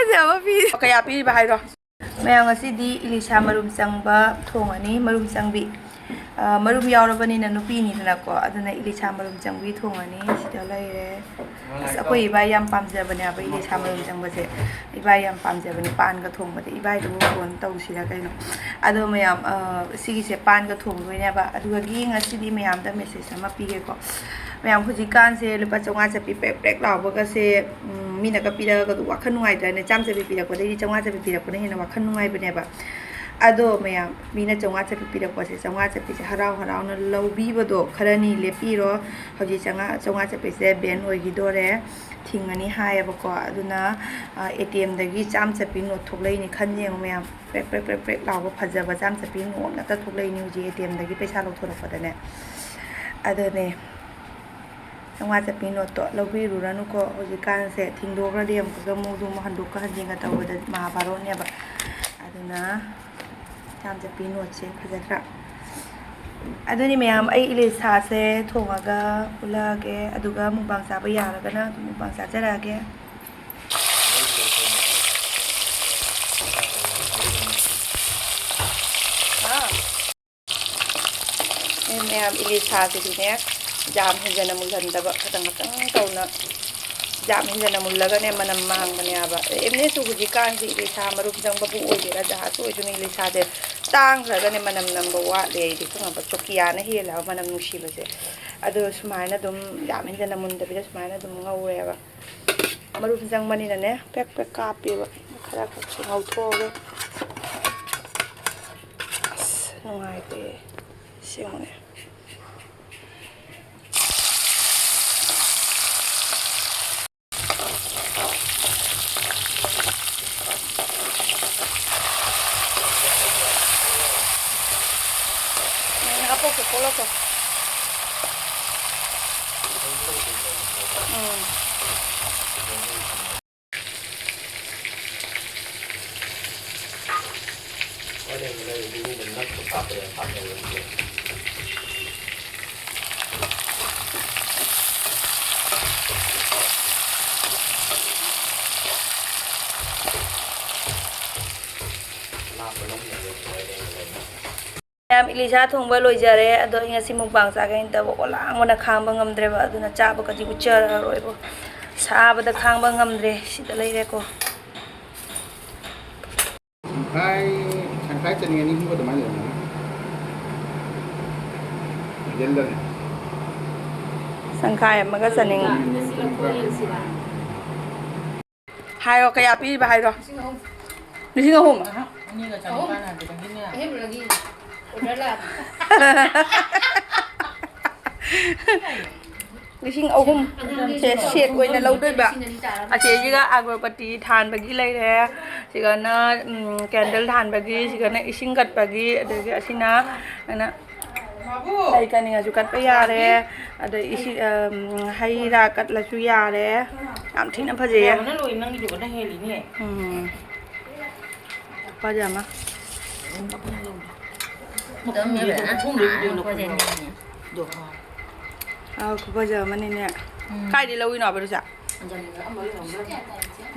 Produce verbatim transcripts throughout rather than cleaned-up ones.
ꯐꯖꯕ ꯄꯤ꯫ ꯀꯌꯥ ꯄꯤꯔꯤꯕ ꯍꯥꯏꯔꯣ? ꯃꯌꯥꯝ, ꯉꯁꯤꯗꯤ ꯏꯂꯤꯁꯥ ꯃꯔꯨꯝ ꯆꯪꯕ ꯊꯣꯡꯉꯅꯤ, ꯃꯔꯨꯝ ꯆꯪꯕꯤ꯫ ꯑ, ꯃꯔꯨꯝ ꯌꯥꯎꯔꯕꯅꯤꯅ ꯅꯨꯄꯤꯅꯤꯗꯅꯀꯣ, ꯑꯗꯨꯅ ꯏꯂꯤꯁꯥ ꯃꯔꯨꯝ ꯆꯪꯕꯤ ꯊꯣꯡꯉꯅꯤ꯫ ꯁꯤꯗ ꯂꯩꯔꯦ꯫ ꯑꯁ, ꯑꯩꯈꯣꯏ ꯏꯕꯥꯏ ꯌꯥꯝ ꯄꯥꯝꯖꯕꯅꯦꯕ ꯏꯂꯤꯁꯥ ꯃꯔꯨꯝ ꯆꯪꯕꯁꯦ꯫ ꯏꯕꯥꯏ ꯌꯥꯝ ꯄꯥꯝꯖꯕꯅꯦ, ꯄꯥꯟꯒ ꯊꯣꯡꯕꯗ꯫ ꯏꯕꯥꯏꯗꯨꯕꯨ ꯐꯣꯟ ꯇꯧꯁꯤꯔꯥ ꯀꯩꯅꯣ? ꯑꯗꯣ ꯃꯌꯥꯝ, ꯑ, ꯁꯤꯒꯤꯁꯦ ꯄꯥꯟꯒ ꯊꯣꯡꯗꯣꯏꯅꯦꯕ꯫ ꯑꯗꯨꯒꯤ ꯉꯁꯤꯗꯤ ꯃꯌꯥꯝꯗ ꯃꯦꯁꯦꯖ ꯑꯃ ꯄꯤꯒꯦꯀꯣ꯫ ꯃꯌꯥꯝ, ꯍꯧꯖꯤꯛꯀꯥꯟꯁꯦ ꯂꯨꯄꯥ ꯆꯥꯝꯃꯉꯥ ꯆꯠꯄꯤ ꯄ꯭ꯔꯦꯛ ꯄ꯭ꯔꯦꯛ ꯂꯥꯎꯕꯒꯁꯦ, ꯎꯝ, ꯃꯤꯅꯒ ꯄꯤꯔꯛꯑꯒ ꯑꯗꯨꯝ ꯋꯥꯈꯜ ꯅꯨꯡꯉꯥꯏꯇ꯭ꯔꯅꯦ? ꯆꯥꯝꯃ ꯆꯠꯄꯤ ꯄꯤꯔꯛꯄꯗꯒꯤꯗꯤ ꯆꯥꯝꯃꯉꯥ ꯆꯠꯄꯤ ꯄꯤꯔꯛꯄꯅ ꯍꯦꯟꯅ ꯋꯥꯈꯜ ꯅꯨꯡꯉꯥꯏꯕꯅꯦꯕ꯫ ꯑꯗꯣ ꯃꯌꯥꯝ, ꯃꯤꯅ ꯆꯥꯝꯃꯉꯥ ꯆꯠꯄꯤ ꯄꯤꯔꯛꯄꯁꯦ, ꯆꯥꯝꯃꯉꯥ ꯆꯠꯄꯤꯁꯦ ꯍꯔꯥꯎ ꯍꯔꯥꯎꯅ ꯂꯧꯕꯤꯕꯗꯣ ꯈꯔꯅꯤ ꯂꯦꯞꯄꯤꯔꯣ꯫ ꯍꯧꯖꯤꯛ ꯆꯥꯝꯃꯉꯥ, ꯆꯥꯝꯃꯉꯥ ꯆꯠꯄꯤꯁꯦ ꯕꯦꯟ ꯑꯣꯏꯈꯤꯗꯣꯔꯦ, ꯊꯤꯡꯉꯅꯤ ꯍꯥꯏꯌꯦꯕꯀꯣ꯫ ꯑꯗꯨꯅ, ꯑ, ꯑꯦ ꯇꯤ ꯑꯦꯝꯗꯒꯤ ꯆꯥꯝꯃ ꯆꯠꯄꯤ ꯅꯣꯠ ꯊꯣꯛꯂꯛꯏꯅꯤ, ꯈꯟ ꯌꯦꯡꯉꯨ ꯃꯌꯥꯝ꯫ ꯄ꯭ꯔꯦꯛ ꯄ꯭ꯔꯦꯛ ꯄ꯭ꯔꯦꯛ ꯄ꯭ꯔꯦꯛ ꯂꯥꯎꯕ ꯐꯖꯕ ꯆꯥꯝꯃ ꯆꯠꯄꯤ ꯅꯣꯠ ꯉꯥꯛꯇ ꯊꯣꯛꯂꯛꯏꯅꯤ ꯍꯧꯖꯤꯛ ꯑꯦ ꯇꯤ ꯑꯦꯝꯗꯒꯤ ꯄꯩꯁꯥ ꯂꯧꯊꯣꯔꯛꯄꯗꯅꯦ꯫ ꯑꯗꯨꯅꯦ, ꯆꯥꯝꯃꯉꯥ ꯆꯠꯄꯤ ꯅꯣꯠꯇꯣ ꯂꯧꯕꯤꯔꯨꯔꯅꯨꯀꯣ꯫ ꯍꯧꯖꯤꯛꯀꯥꯟꯁꯦ ꯊꯤꯡꯗꯣꯛꯈ꯭ꯔꯗꯤ ꯑꯃꯨꯛꯀ ꯑꯃꯨꯛ ꯑꯗꯨꯝ ꯍꯟꯗꯣꯛꯀ ꯍꯟꯖꯤꯟꯒ ꯇꯧꯕꯗ ꯃꯍꯥꯚꯥꯔꯠꯅꯦꯕ꯫ ꯑꯗꯨꯅ ꯆꯥꯝꯃ ꯆꯠꯄꯤ ꯅꯣꯠꯁꯦ ꯐꯖꯗ꯭ꯔꯥ? ꯑꯗꯨꯅꯤ ꯃꯌꯥꯝ, ꯑꯩ ꯏꯂꯤꯁꯥꯁꯦ ꯊꯣꯡꯉꯒ ꯎꯠꯂꯛꯑꯒꯦ, ꯑꯗꯨꯒ ꯃꯨꯛꯕꯥꯡ ꯆꯥꯕ ꯌꯥꯔꯒꯅ ꯑꯗꯨꯝ ꯃꯨꯛꯕꯥꯡ ꯆꯥꯖꯔꯛꯑꯒꯦ꯫ ꯑꯥ꯫ ꯑꯦ ꯃꯌꯥꯝ, ꯏꯂꯤꯁꯥꯁꯤꯗꯤꯅꯦ, ꯌꯥꯝ ꯍꯦꯟꯖꯟꯅ ꯃꯨꯜꯍꯟꯗꯕ, ꯈꯇꯪ ꯈꯇꯪ ꯇꯧꯅ, ꯌꯥꯝ ꯍꯦꯟꯖꯟꯅ ꯃꯨꯜꯂꯒꯅꯦ ꯃꯅꯝ ꯃꯥꯡꯕꯅꯦꯕ꯫ ꯑꯦꯝꯅꯦꯁꯨ ꯍꯧꯖꯤꯛꯀꯥꯟꯁꯤ ꯏꯂꯤꯁꯥ ꯃꯔꯨꯝ ꯆꯪꯕꯕꯨ ꯑꯣꯏꯒꯦꯔꯥ, ꯖꯍꯥꯖꯄꯨ ꯑꯣꯏꯗꯣꯏꯅꯤ, ꯏꯂꯤꯁꯥꯁꯦ ꯇꯥꯡꯈ꯭ꯔꯒꯅꯦ ꯃꯅꯝ ꯅꯝꯕ ꯋꯥꯠꯂꯦ꯫ ꯑꯩꯗꯤ ꯈꯪꯉꯕ, ꯆꯣꯀꯤꯌꯥꯅ ꯍꯦꯜꯂꯦ ꯍꯥꯏꯕ ꯃꯅꯝ ꯅꯨꯡꯁꯤꯕꯁꯦ꯫ ꯑꯗꯣ ꯁꯨꯃꯥꯏꯅ ꯑꯗꯨꯝ ꯌꯥꯝ ꯍꯦꯟꯖꯟꯅ ꯃꯨꯟꯗꯕꯤꯗ ꯁꯨꯃꯥꯏꯅ ꯑꯗꯨꯝ ꯉꯧꯔꯦꯕ꯫ ꯃꯔꯨꯝ ꯆꯪꯕꯅꯤꯅꯅꯦ ꯄ꯭ꯔꯦꯛ ꯄ꯭ꯔꯦꯛ ꯀꯥꯞꯄꯦꯕ꯫ ꯈꯔ ꯈꯛꯁꯨ ꯉꯧꯊꯣꯛꯑꯒꯦ꯫ ꯑꯁ, ꯅꯨꯡꯉꯥꯏꯇꯦ꯫ ꯁꯤ ꯌꯦꯡꯉꯨꯅꯦ꯫ ꯎꯝ, ꯍꯥꯞꯄꯛꯀꯦ, ꯀꯣꯠꯂꯛꯀꯦ꯫ ꯎꯝ꯫ ꯃꯌꯥꯝ, ꯏꯂꯤꯁꯥ ꯊꯣꯡꯕ ꯂꯣꯏꯖꯔꯦ꯫ ꯑꯗꯣ ꯑꯩ ꯉꯁꯤ ꯃꯨꯛꯕꯥꯡ ꯆꯥꯒꯦ ꯍꯥꯏꯅ ꯇꯧꯕ, ꯑꯣꯂꯥꯡꯕꯅ ꯈꯥꯡꯕ ꯉꯝꯗ꯭ꯔꯦꯕ, ꯑꯗꯨꯅ ꯆꯥꯕꯒꯗꯤ ꯎꯠꯆꯔꯔꯣꯏꯕ꯫ ꯁꯥꯕꯗ ꯈꯥꯡꯕ ꯉꯝꯗ꯭ꯔꯦ꯫ ꯁꯤꯗ ꯂꯩꯔꯦꯀꯣ꯫ ꯁꯪꯈꯥꯏ, ꯁꯪꯈꯥꯏ ꯆꯅꯤ ꯑꯅꯤ ꯑꯍꯨꯝꯒ ꯑꯗꯨꯃꯥꯏꯅ ꯂꯩꯔꯝꯒꯅꯤ꯫ ꯌꯦꯜꯂꯅꯤ꯫ ꯁꯪꯈꯥꯏ ꯑꯃꯒ ꯆꯅꯤ꯫ ꯍꯥꯏꯔꯣ, ꯀꯌꯥ ꯄꯤꯔꯤꯕ ꯍꯥꯏꯔꯣ꯫ ꯂꯤꯁꯤꯡ ꯑꯍꯨꯝ꯫ ꯑꯅꯤꯒ ꯆꯅꯤꯄꯥꯟ ꯍꯥꯏꯕꯗꯒꯤꯅꯦ꯫ ꯑꯍꯦꯟꯕꯗꯒꯤ ꯑꯣꯔꯗꯔ ꯂꯥꯛꯑꯕ꯫ ꯂꯤꯁꯤꯡ ꯑꯍꯨꯝ ꯁꯦ ꯁꯦꯠ ꯑꯣꯏꯅ ꯂꯧꯗꯣꯏꯕ꯫ ꯑꯁꯤꯁꯤꯒ ꯑꯒꯔꯕꯇꯤ ꯊꯥꯟꯕꯒꯤ ꯂꯩꯔꯦ, ꯁꯤꯒꯅ, ꯎꯝ, ꯀꯦꯟꯗꯜ ꯊꯥꯟꯕꯒꯤ, ꯁꯤꯒꯅ ꯏꯁꯤꯡ ꯀꯠꯄꯒꯤ, ꯑꯗꯒꯤ ꯑꯁꯤꯅ ꯑꯩꯅ ꯂꯩ ꯀꯠꯅꯤꯡꯉꯁꯨ ꯀꯠꯄ ꯌꯥꯔꯦ, ꯑꯗꯩ ꯏꯁꯤꯡ, ꯎꯝ, ꯍꯩ ꯔꯥ ꯀꯠꯂꯁꯨ ꯌꯥꯔꯦ꯫ ꯌꯥꯝ ꯊꯤꯅ ꯐꯖꯩꯌꯦ꯫ ꯌꯥꯕꯅ ꯂꯣꯏ ꯅꯪꯒꯤꯗꯨꯒꯅ ꯍꯦꯜꯂꯤꯅꯦ꯫ ꯎꯝ꯫ ꯈꯨꯐꯖ ꯑꯃ꯫ ꯑꯗꯨꯝ ꯃꯦꯠꯂꯦ꯫ ꯊꯣꯡꯗꯣꯏ ꯚꯤꯗꯤꯑꯣ ꯂꯧꯈꯠꯂꯣ꯫ ꯑꯥꯎ, ꯈꯨꯐꯖ ꯑꯃꯅꯤꯅꯦ꯫ ꯎꯝ꯫ ꯀꯥꯏꯗꯩ ꯂꯧꯔꯤꯅꯣꯕ, ꯔꯨꯆꯥ?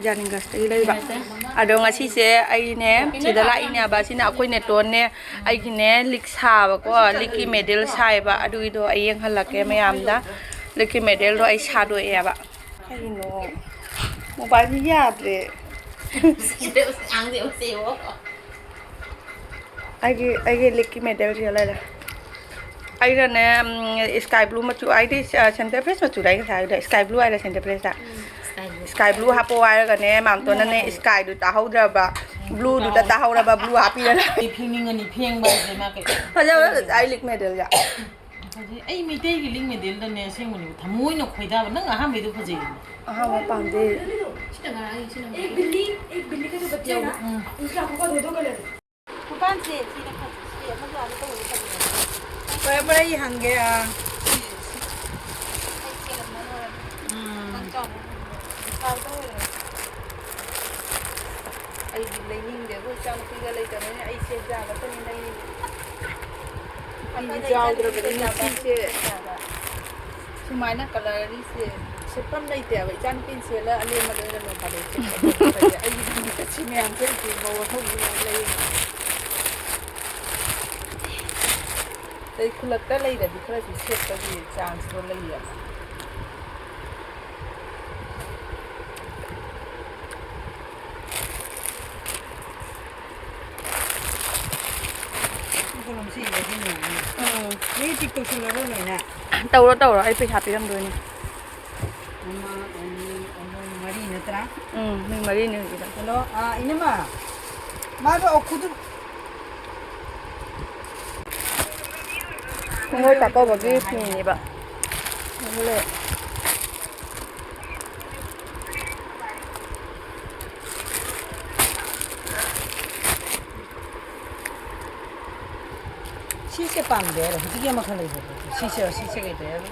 ꯖꯥꯅꯤꯡꯒꯁꯇꯒꯤ ꯂꯩꯕ꯫ ꯑꯗꯣ ꯉꯁꯤꯁꯦ ꯑꯩꯅꯦ ꯁꯤꯗ ꯂꯥꯛꯏꯅꯦꯕ꯫ ꯁꯤꯅ ꯑꯩꯈꯣꯏ ꯅꯦꯇꯣꯟꯅꯦ, ꯑꯩꯒꯤꯅꯦ ꯂꯤꯛ ꯁꯥꯕꯀꯣ, ꯂꯤꯛꯀꯤ ꯃꯦꯗꯜ ꯁꯥꯏꯕ꯫ ꯑꯗꯨꯒꯤꯗꯣ ꯑꯩ ꯌꯦꯡꯍꯜꯂꯛꯀꯦ ꯃꯌꯥꯝꯗ꯫ ꯂꯤꯛꯀꯤ ꯃꯦꯗꯜꯗꯣ ꯑꯩ ꯁꯥꯗꯣꯛꯑꯦꯕ꯫ ꯀꯩꯅꯣ? ꯃꯣꯕꯥꯏꯜꯁꯤ ꯌꯥꯗ꯭ꯔꯦ꯫ ꯁꯤꯗ ꯑꯉꯥꯡꯁꯦ ꯑꯃꯨꯛ ꯆꯦꯛꯑꯣ꯫ ꯑꯩꯒꯤ, ꯑꯩꯒꯤ ꯂꯤꯛꯀꯤ ꯃꯦꯗꯜꯁꯤꯗ ꯂꯩꯔꯦ꯫ ꯑꯩꯅꯅꯦ, ꯎꯝ, ꯁ꯭ꯀꯥꯏ ꯕ꯭ꯂꯨ ꯃꯆꯨ, ꯑꯩꯗꯤ, ꯑ, ꯁꯦꯟꯇꯔ ꯐ꯭ꯔꯦꯁ ꯃꯆꯨꯗ ꯑꯩ ꯉꯁꯥꯏ ꯍꯥꯏꯕꯗꯣ, ꯁ꯭ꯀꯥꯏ ꯕ꯭ꯂꯨ ꯍꯥꯏꯔ ꯁꯦꯟꯇꯔ ꯐ꯭ꯔꯦꯁꯇ? ꯎꯝ, ꯁ꯭ꯀꯥꯏ ꯕ꯭ꯂꯨ꯫ ꯁ꯭ꯀꯥꯏ ꯕ꯭ꯂꯨ ꯍꯥꯞꯄꯛꯑꯣ ꯍꯥꯏꯔꯒꯅꯦ, ꯃꯥꯝꯇꯣꯟꯅꯅꯦ ꯎꯝ꯫ ꯁ꯭ꯀꯥꯏꯗꯨ ꯇꯥꯍꯧꯗ꯭ꯔꯕ, ꯎꯝ, ꯕ꯭ꯂꯨꯗꯨꯗ ꯇꯥꯍꯧꯔꯦ꯫ ꯇꯥꯍꯧꯔꯕ, ꯕ꯭ꯂꯨ ꯍꯥꯞꯄꯤꯔꯦ꯫ ꯑꯩ ꯐꯦꯡꯅꯤꯡꯉꯅꯤ, ꯐꯦꯡꯕ ꯍꯥꯏꯁꯦ ꯃꯥ ꯀꯩ-, ꯐꯖꯕ ꯐꯦꯡꯅꯤꯡꯉꯅꯤ꯫ ꯑꯩ ꯂꯤꯛ ꯃꯦꯗꯜꯁꯦ꯫ ꯐꯖꯩ꯫ ꯑꯩ ꯃꯩꯇꯩꯒꯤ ꯂꯤꯛ ꯃꯦꯗꯜꯗꯅꯦ ꯑꯁꯦꯡꯕꯅꯦ ꯊꯃꯣꯏꯅ ꯈꯣꯏꯗꯥꯕ꯫ ꯅꯪ ꯑꯍꯥꯟꯕꯩꯗꯣ ꯐꯖꯩ꯫ ꯑꯍꯥꯟꯕ ꯄꯥꯝꯗꯦ꯫ ꯁꯤꯗ ꯉꯔꯥꯡꯒꯤ ꯁꯤꯅ एक बिल्ली, एक बिल्ली का जो बच्चा है ना, ꯎꯝ꯫ उसके आंखों का दो दो कलर है। ꯈꯨꯄꯥꯟꯁꯦ ꯁꯤꯅ ꯐꯖ-, ꯁꯤ ꯑꯃꯁꯨ ꯑꯥꯗ ꯇꯧꯕꯗꯤ ꯐꯖꯩ꯫ ꯐꯔꯦ, ꯐꯔꯦ, ꯑꯩ ꯍꯪꯒꯦ, ꯑꯥ꯫ ꯑꯩ ꯆꯦꯜꯂꯝꯃ ꯂꯣꯏꯔꯦ꯫ ꯎꯝ꯫ ꯈꯪ ꯆꯥꯎꯕ ꯐꯪꯗꯦ꯫ ꯆꯥꯎꯗ ꯑꯣꯏꯔꯦ꯫ ꯑꯩꯗꯤ ꯂꯩꯅꯤꯡꯗꯦ꯫ ꯑꯩꯈꯣꯏ ꯏꯆꯥꯅꯨꯄꯤꯒ ꯂꯩꯇꯕꯅꯤꯅ ꯑꯩ ꯁꯦꯠ ꯌꯥꯕ ꯑꯝꯇꯅꯤ ꯂꯩꯅꯤꯡꯉꯤ꯫ ꯐꯤꯁꯦ ꯌꯥꯎꯗ꯭ꯔꯕꯅꯤꯅ ꯐꯤꯁꯦ ꯁꯨꯃꯥꯏꯅ ꯀꯂꯔ ꯑꯅꯤꯁꯦ ꯁꯦꯠꯐꯝ ꯂꯩꯇꯦꯕ꯫ ꯏꯆꯥꯅꯨꯄꯤꯅ ꯁꯦꯠꯂ ꯑꯂꯦꯝꯕꯗ ꯑꯣꯏꯅ ꯅꯣꯡ ꯐꯥꯗꯣꯛ ꯁꯦꯠꯄ꯫ ꯑꯩꯒꯤꯗꯤ ꯁꯤ ꯃꯌꯥꯝꯁꯦ ꯍꯧꯖꯤꯛ ꯃꯧ ꯑꯍꯨꯝꯁꯤ ꯃꯌꯥꯝ ꯂꯩꯌꯦ꯫ ꯑꯗꯩ ꯈꯨꯜꯂꯛꯇ ꯂꯩꯔꯗꯤ ꯈꯔꯁꯨ ꯁꯦꯠꯄꯒꯤ ꯆꯥꯟꯁꯇꯣ ꯂꯩꯌꯦꯕ꯫ ꯎꯝ꯫ ꯅꯣꯏ ꯇꯤꯛ ꯇꯧꯁꯜꯂꯕꯣ ꯂꯣꯏꯅ? ꯇꯧꯔꯣ, ꯇꯧꯔꯣ, ꯑꯩ ꯄꯩꯁꯥ ꯄꯤꯔꯝꯗꯣꯏꯅꯦ꯫ ꯑꯃ, ꯑꯅꯤ, ꯑꯍꯨꯝ, ꯃꯔꯤ ꯅꯠꯇ꯭ꯔꯥ? ꯎꯝ, ꯃꯤ ꯃꯔꯤꯅꯤ ꯍꯧꯖꯤꯛꯀꯤꯗꯣ꯫ ꯍꯜꯂꯣ, ꯑꯥ, ꯏꯅꯝꯃ꯫ ꯃꯥꯗꯣ ꯑꯣꯈꯨꯗꯨ ꯅꯤꯉꯣꯜ ꯆꯥꯛꯀꯧꯕꯒꯤ ꯐꯤꯅꯦꯕ꯫ ꯁꯤꯁꯦ ꯄꯥꯝꯗꯦ ꯍꯥꯏꯔꯣ? ꯍꯧꯖꯤꯛꯀꯤ ꯑꯃꯈꯛ ꯂꯩꯕꯗꯣ꯫ ꯁꯤꯁꯦ, ꯁꯤꯁꯦ ꯀꯩꯗꯧꯋꯦ ꯍꯥꯏꯕ?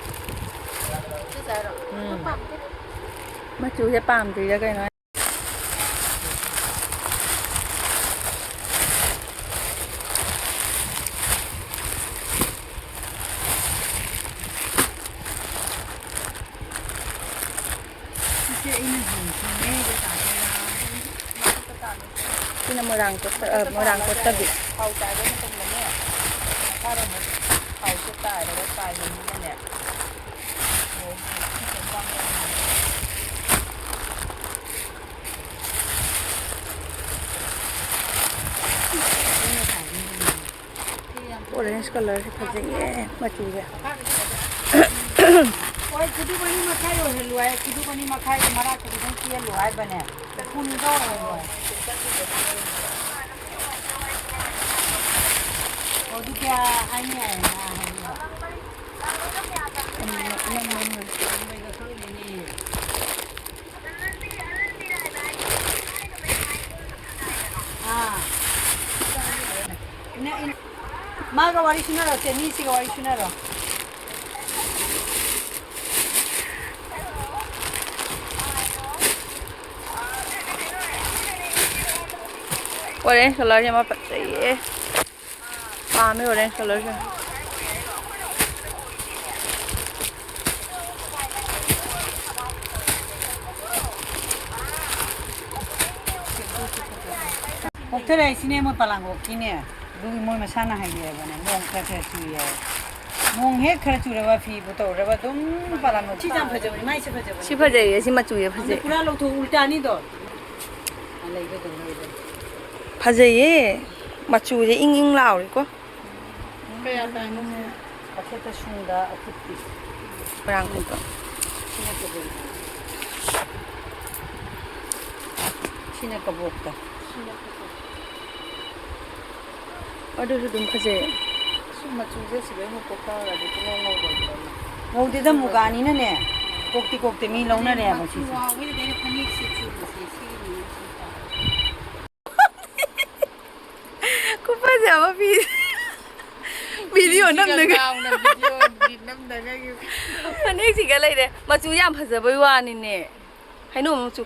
ꯁꯤꯁꯦ ꯍꯥꯏꯔꯣ? ꯎꯝ꯫ ꯄꯥꯝꯗꯦ꯫ ꯃꯆꯨꯁꯦ ꯄꯥꯝꯗ꯭ꯔꯤꯔꯥ ꯀꯩꯅꯣ? ꯁꯤꯁꯦ ꯑꯩꯅ ꯍꯪꯉꯤꯁꯦ ꯃꯌꯥꯏꯗ ꯇꯥꯗꯣꯏꯔꯥ? ꯁꯤꯅ ꯃꯣꯏꯔꯥꯡ ꯀꯣꯠꯇ-, ꯑ, ꯃꯣꯏꯔꯥꯡ ꯀꯣꯠꯇꯕꯤ꯫ ꯊꯥꯎ ꯆꯥꯏꯕ ꯃꯇꯝꯗꯅꯦ, ꯃꯈꯥꯗ ꯑꯃꯨꯛ ꯊꯥꯎꯁꯦ ꯆꯥꯏꯔꯒ ꯆꯥꯏꯕꯅꯤꯅꯅꯦ꯫ ꯑꯣꯔꯦꯟꯖ ꯀꯂꯔꯁꯦ ꯐꯖꯩꯌꯦ ꯃꯆꯨꯁꯦ꯫ ꯍꯣꯏ, ꯐꯤꯗꯨ ꯑꯅꯤ ꯃꯈꯥꯏ ꯑꯣꯏꯍꯜꯂꯨ ꯍꯥꯏ, ꯐꯤꯗꯨ ꯑꯅꯤ ꯃꯈꯥꯏꯒꯤ ꯃꯔꯥꯛꯇꯨ ꯈꯤꯇꯪ ꯆꯦꯜꯂꯨ ꯍꯥꯏꯕꯅꯦ꯫ ꯎꯄꯨꯅꯤꯗꯣ ꯑꯣꯏꯍꯜꯂꯨ ꯍꯥꯏ꯫ ꯑꯣ, ꯑꯗꯨ ꯀꯌꯥ ꯍꯥꯏꯅꯤ ꯍꯥꯏ, ꯃꯥ ꯍꯥꯏꯕꯤꯕ? ꯎꯝ, ꯎꯝ, ꯎꯝ꯫ ꯑꯥ꯫ ꯏꯅ-, ꯏꯅ-, ꯃꯥꯒ ꯋꯥꯔꯤ ꯁꯨꯅꯔꯣ, ꯆꯦ, ꯃꯤꯁꯤꯒ ꯋꯥꯔꯤ ꯁꯨꯅꯔꯣ꯫ ꯑꯣꯔꯦꯟꯖ ꯀꯂꯔꯁꯦ ꯑꯃ ꯐꯖꯩꯌꯦ꯫ ꯄꯥꯝꯃꯦ ꯑꯣꯔꯦꯟꯖ ꯀꯂꯔꯁꯦ꯫ ꯀꯣꯛꯊꯔꯛꯏꯁꯤꯅꯦ ꯃꯣꯏ ꯄꯂꯥꯡꯒꯣꯛꯀꯤꯅꯦ꯫ ꯑꯗꯨꯒꯤ ꯃꯣꯏ ꯃꯁꯥꯅ ꯍꯥꯏꯕꯤꯔꯕꯅꯦ, ꯅꯣꯡ ꯈꯔ ꯈꯔ ꯆꯨꯏ ꯍꯥꯏ꯫ ꯅꯣꯡ ꯍꯦꯛ ꯈꯔ ꯆꯨꯔꯕ ꯐꯤꯕꯨ ꯇꯧꯔꯕ ꯑꯗꯨꯝ ꯄꯂꯥꯡꯒꯣꯛ ꯁꯤ ꯌꯥꯝ ꯐꯖꯕꯅꯤ, ꯃꯥꯏꯁꯦ ꯐꯖꯕꯅꯤ꯫ ꯁꯤ ꯐꯖꯩꯌꯦ, ꯁꯤ ꯃꯆꯨꯁꯦ ꯑꯗꯣ ꯐꯖꯩ꯫ ꯄꯨꯔꯥ ꯂꯧꯊꯣꯛ, ꯎꯜꯇꯥꯅꯤꯗꯣ꯫ ꯑ, ꯂꯩꯕꯗꯣ, ꯂꯩꯕꯗꯣ꯫ ꯐꯖꯩꯌꯦ, ꯃꯆꯨꯁꯦ ꯏꯪ ꯏꯪ ꯂꯥꯎꯔꯤꯀꯣ꯫ ꯀꯌꯥ ꯇꯥꯏꯅꯣ? ꯑꯈꯦꯠꯄ ꯁꯨꯡꯗ ꯑꯀꯨꯞꯄꯤ꯫ ꯃꯣꯏꯔꯥꯡ ꯈꯨꯠꯇꯣ꯫ ꯁꯤꯅ ꯀꯕꯣꯛ-, ꯁꯤꯅ ꯀꯕꯣꯛꯇ꯫ ꯑꯗꯨꯁꯨ ꯑꯗꯨꯝ ꯐꯖꯩ꯫ ꯁꯤ ꯃꯆꯨꯁꯦ ꯁꯤꯗꯩ ꯑꯃꯨꯛ ꯀꯣꯛꯊꯔꯒꯗꯤ ꯄꯨꯡꯉꯧ ꯉꯧꯔꯣꯏꯗ꯭ꯔꯣ? ꯉꯧꯗꯦꯗ, ꯃꯨꯒꯥꯅꯤꯅꯅꯦ꯫ ꯀꯣꯛꯇꯤ ꯀꯣꯛꯇꯦ, ꯃꯤ ꯂꯧꯅꯔꯦ ꯍꯥꯏꯕ ꯃꯆꯨ ꯁꯤꯁꯦ꯫ ꯋꯥꯎꯕꯒꯤꯗꯤ ꯑꯩꯅ ꯐꯅꯦꯛꯁꯦ ꯆꯨꯕꯁꯦ ꯁꯤꯒꯤꯅꯦ ꯁꯤ ꯇꯥꯔꯦ꯫ ꯈꯨꯐꯖ ꯑꯃ ꯄꯤ꯫ ꯚꯤꯗꯤꯑꯣ ꯅꯝꯗꯒ꯫ ꯒꯥꯎꯅ ꯚꯤꯗꯤꯑꯣ ꯅꯝꯗꯒ꯫ ꯐꯅꯦꯛꯁꯤꯒ ꯂꯩꯔꯦ꯫ ꯃꯆꯨ ꯌꯥꯝ ꯐꯖꯕꯩ ꯋꯥꯅꯤꯅꯦ꯫ ꯍꯩꯅꯧ ꯃꯆꯨ꯫